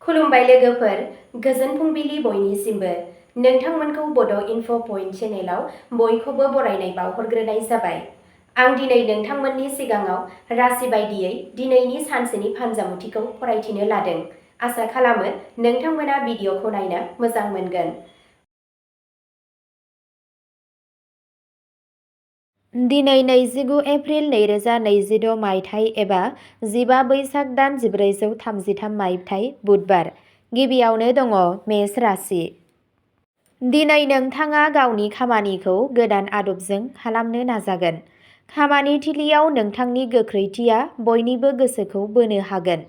खुलुमबाय लोगोफोर, गोजोन फुंबिलि बयनिसिमबो। नोंथांमोनखौ बड' इनफ' पइन्ट चेनेलाव बयखौबो बरायनाय बावहरग्रोनाय जाबाय। आं दिनै नोंथांमोननि सिगाङाव राशि बायदियै दिनैनि सानसेनि फानजामुथिखौ फरायथिनो लादों। आसा खालामो नोंथांमोना भिडिअखौ नायनो मोजां मोनगोन। दिनै 29 एप्रिल 2022 मायथाइ एबा 15 बैसाग दान 1433 मायथाइ बुधबार। गिबियावनो दङ मेष राशि। दिनै नोंथाङा गावनि खामानिखौ गोदान आदबजों खालामनो नाजागोन। खामानि थिलियाव नोंथांनि गोख्रैथिया बयनिबो गोसोखौ बोनो हागोन।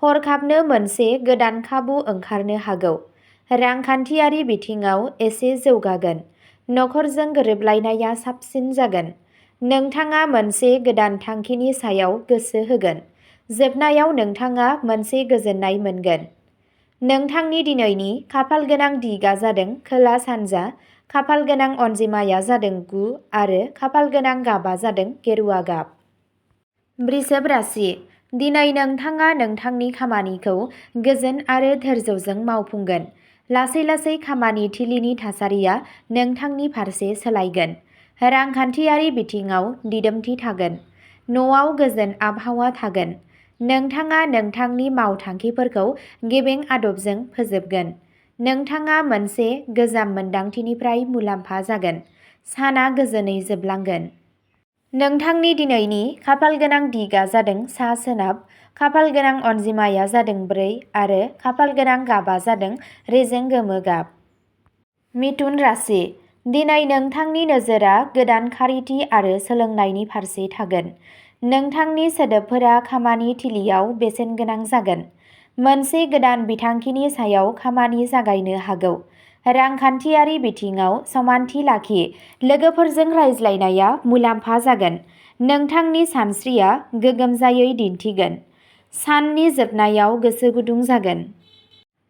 हरखाबनो मोनसे गोदान खाबु ओंखारनो हागौ। रांखान्थियारि बिथिङाव एसे जौगागोन। नखरजों गोरोबलायनाया साबसिन जागोन। नोंथाङा मोनसे गोदान थांखिनि सायाव गोसो होगोन। जोबनायाव नोंथाङा मोनसे गोजोननाय मोनगोन। नोंथांनि दिनैनि खाफालगोनां दिगा जादों खोला सानजा, खाफालगोनां अनजिमाया जादों 9 आरो खाफालगोनां गाबा जादों गेरुवा गाब। बृषभ राशि। दिनै नोंथाङा नोंथांनि खामानिखौ गोजोन आरो धैर्यजों मावफुंगोन। लासै लासै खामानि थिलिनि थासारिया नोंथांनि फारसे सोलायगोन। रांखान्थियारि बिथिङाव दिदोमथि थागोन। न'आव गोजोन आबहावा थागोन। नोंथाङा नोंथांनि मावथांखिफोरखौ गेबें आदबजों फोजोबगोन। नोंथाङा मोनसे गोजाम मोनदांथिनिफ्राय मुलाम्फा जागोन। साना गोजोनै जोबलांगोन। नोंथांनि दिनैनि खाफालगोनां दिगा जादों सा सोनाब, खाफालगोनां अनजिमाया जादों 4 आरो खाफालगोनां गाबा जादों रेजें गोमो गाब। मिथुन राशि। दिनै नोंथांनि नोजोरा गोदान खारिथि आरो सोलोंनायनि फारसे थागोन। नोंथांनि सोदोबफोरा खामानि थिलियाव बेसेनगोनां जागोन। मोनसे गोदान बिथांखिनि सायाव खामानि जागायनो हागौ। रांखान्थियारि बिथिङाव समानथि लाखि। लोगोफोरजों रायज्लायनाया मुलाम्फा जागोन। नोंथांनि सानस्रिया गोगोमजायै दिन्थिगोन। साननि जोबनायाव गोसो गुदुं जागोन।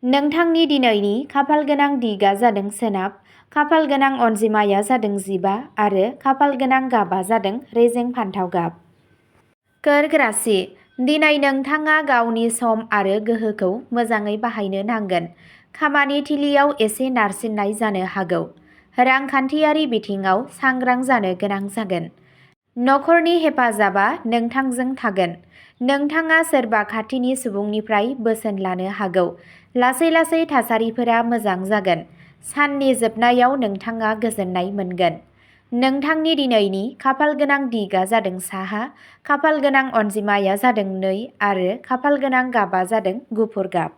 नोंथांनि दिनैनि खाफालगोनां दिगा जादों सोनाब, खाफालगोनां अनजिमाया जादों 15 आरो खाफालगोनां गाबा जादों रेजें फान्थाव गाब। कर्क राशि। दिनै नोंथाङा गावनि सम आरो गोहोखौ मोजाङै बाहायनो नांगोन। खामानि थिलियाव एसे नारसिननाय जानो हागौ। रांखान्थियारि बिथिङाव सांग्रां जानो गोनां जागोन। नखरनि हेफाजाबा नोंथांजों थागोन। नोंथाङा सोरबा खाथिनि सुबुंनिफ्राय बोसोन लानो हागौ। लासै लासै थासारिफोरा मोजां जागोन। साननि जोबनायाव नोंथाङा गोजोननाय मोनगोन। नोंथांनि दिनैनि खाफालगोनां दिगा जादों साहा, खाफालगोनां अनजिमाया जादों 2 आरो खाफालगोनां गाबा जादों गुफुर गाब।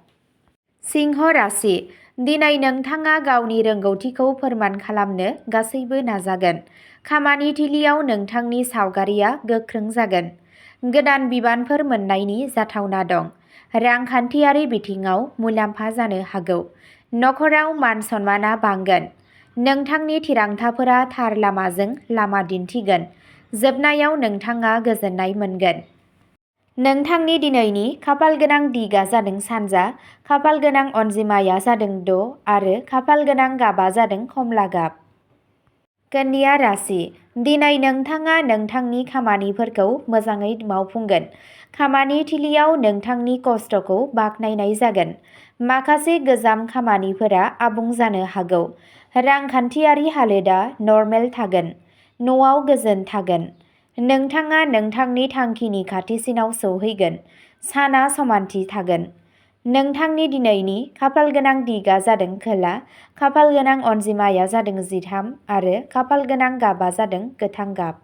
सिंह राशि। दिनै नोंथाङा गावनि रोंगौथिखौ फोरमान खालामनो गासैबो नाजागोन। खामानि थिलियाव नोंथांनि सावगारिया गोख्रों जागोन। गोदान बिबानफोर मोन्नायनि जाथावना दं। रांखान्थियारि बिथिङाव मुलाम्फा जानो हागौ। नखराव मान सन्माना बांगोन। नोंथांनि थिरांथाफोरा थार लामाजों लामा दिन्थिगोन। जोबनायाव नोंथाङा गोजोननाय मोनगोन। नोंथांनि दिनैनि खाफालगोनां दिगा जादों सानजा, खाफालगोनां अनजिमाया जादों 6 आरो खाफालगोनां गाबा जादों खमला गाब। कन्या राशि। दिनै नोंथाङा नोंथांनि खामानिफोरखौ मोजाङै मावफुंगोन। खामानि थिलियाव नोंथांनि खस्थ'खौ बाख्नायनाय जागोन। माखासे गोजाम खामानिफोरा आबुं जानो हागौ। रांखान्थियारि हालोदा नर्मेल थागोन। न'आव गोजोन थागोन। नोंथाङा नोंथांनि थांखिनि खाथिसिनाव सौहैगोन। साना समानथि थागोन। नोंथांनि दिनैनि खाफालगोनां दिगा जादों खोला, खाफालगोनां अनजिमाया जादों 13 आरो खाफालगोनां गाबा जादों गोथां गाब।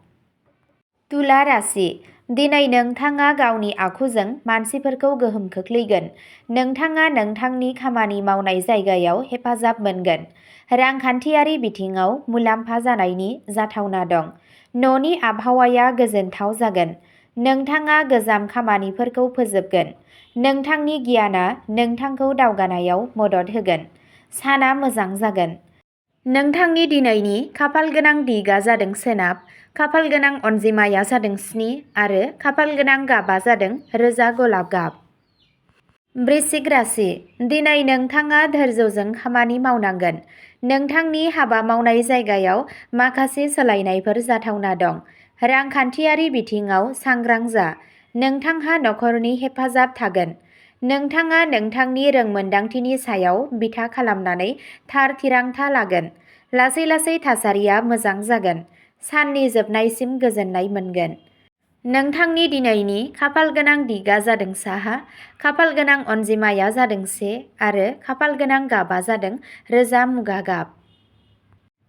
तुला राशि। दिनै नोंथाङा गावनि आखुजों मानसिफोरखौ गोहोम खोख्लैगोन। नोंथाङा नोंथांनि खामानि मावनाय जायगायाव हेफाजाब मोनगोन। रांखान्थियारि बिथिङाव मुलाम्फा जानायनि जाथावना दं। न'नि आबहावाया गोजोनथाव जागोन। नोंथाङा गोजाम खामानिफोरखौ फोजोबगोन। नोंथांनि गियानआ नोंथांखौ दावगानायाव मदद होगोन। साना मोजां जागोन। नोंथांनि दिनैनि खाफालगोनां दिगा जादों सोनाब, खाफालगोनां अनजिमाया जादों 7 आरो खाफालगोनां गाबा जादों रोजा गलाब गाब। वृश्चिक राशि। दिनै नोंथाङा धैर्यजों खामानि मावनांगोन। नोंथांनि हाबा मावनाय जायगायाव माखासे सोलायनायफोर जाथावना दं। रांखान्थियारि बिथिङाव सांग्रां जा। नोंथांहा नखरनि हेफाजाब थागोन। नोंथाङा नोंथांनि रोंमोन्दांथिनि सायाव बिथा खालामनानै थार थिरांथा लागोन। लासै लासै थासारिया मोजां जागोन। साननि जोबनायसिम गोजोननाय मोनगोन। नोंथांनि दिनैनि खाफालगोनां दिगा जादों साहा, खाफालगोनां अनजिमाया जादों 1 आरो खाफालगोनां गाबा जादों रोजा मुगा गाब।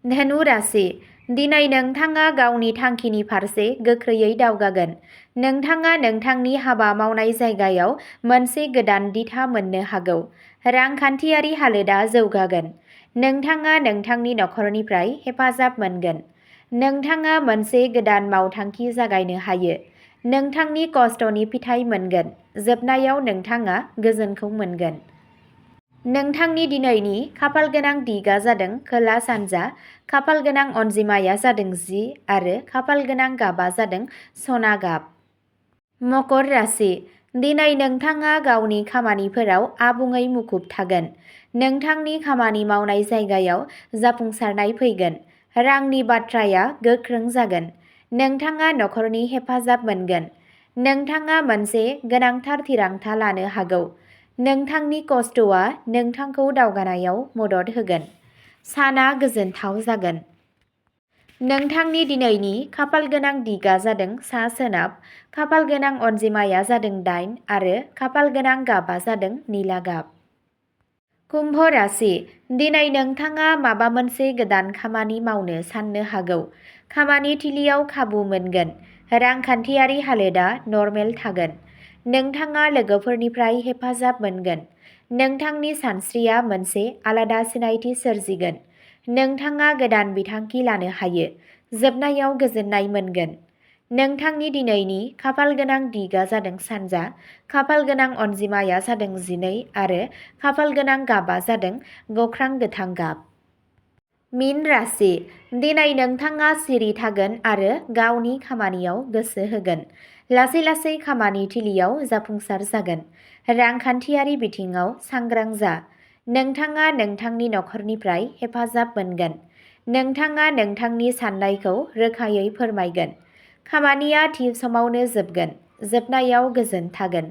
धनु राशि। दिनै नोंथाङा गावनि थांखिनि फारसे गोख्रैयै दावगागोन। नोंथाङा नोंथांनि हाबा मावनाय जायगायाव मोनसे गोदान दिथा मोननो हागौ। रांखान्थियारि हालोदा जौगागोन। नोंथाङा नोंथांनि नखरनिफ्राय हेफाजाब मोनगोन। नोंथाङा मोनसे गोदान मावथांखि जागायनो हायो। नोंथांनि खस्थ'नि फिथाइ मोनगोन। जोबनायाव नोंथाङा गोजोनखौ मोनगोन। नोंथांनि दिनैनि खाफालगोनां दिगा जादों खोला सानजा, खाफालगोनां अनजिमाया जादों 10 आरो खाफालगोनां गाबा जादों सना गाब। मकर राशि। दिनै नोंथाङा गावनि खामानिफोराव आबुङै मुखुब थागोन। नोंथांनि खामानि मावनाय जायगायाव जाफुंसारनाय फैगोन। रांनि बाथ्राया गोख्रों जागोन। नोंथाङा नखरनि हेफाजाब मोनगोन। नोंथाङा मोनसे गोनांथार थिरांथा लानो हागौ। नोंथांनि खस्थ'आ नोंथांखौ दावगानायाव मदद होगोन। साना गोजोनथाव जागोन। नोंथांनि दिनैनि खाफालगोनां दिगा जादों सा सोनाब, खाफालगोनां अनजिमाया जादों 8 आरो खाफालगोनां गाबा जादों निला गाब। कुम्भ राशि। दिनै नोंथाङा माबा मोनसे गोदान खामानि मावनो साननो हागौ। खामानि थिलियाव खाबु मोनगोन। रांखान्थियारि हालोदा नर्मेल थागोन। नोंथाङा लोगोफोरनिफ्राय हेफाजाब मोनगोन। नोंथांनि सानस्रिया मोनसे आलादा सिनायथि सोरजिगोन। नोंथाङा गोदान बिथांखि लानो हायो। जोबनायाव गोजोननाय मोनगोन। नोंथांनि दिनैनि खाफालगोनां दिगा जादों सानजा, खाफालगोनां अनजिमाया जादों 12 आरो खाफालगोनां गाबा जादों गख्रां गोथां गाब। मीन राशि। दिनै नोंथाङा सिरि थागोन आरो गावनि खामानियाव गोसो होगोन। लासै लासै खामानि थिलियाव जाफुंसार जागोन। रांखान्थियारि बिथिङाव सांग्रां जा। नोंथाङा नोंथांनि नखरनिफ्राय हेफाजाब मोनगोन। नोंथाङा नोंथांनि साननायखौ रोखायै फोरमायगोन। खामानिया थि समावनो जोबगोन। जोबनायाव गोजोन थागोन।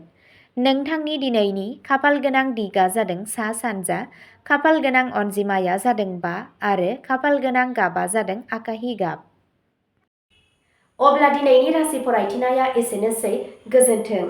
नोंथांनि दिनैनि खाफालगोनां दिगा जादों सा सानजा, खाफालगोनां अनजिमाया जादों 5 आरो खाफालगोनां गाबा जादों आकाहि गाब। अब्ला दिनैनि राशि फरायथिनाया एसेनोसै। गोजोन्थों।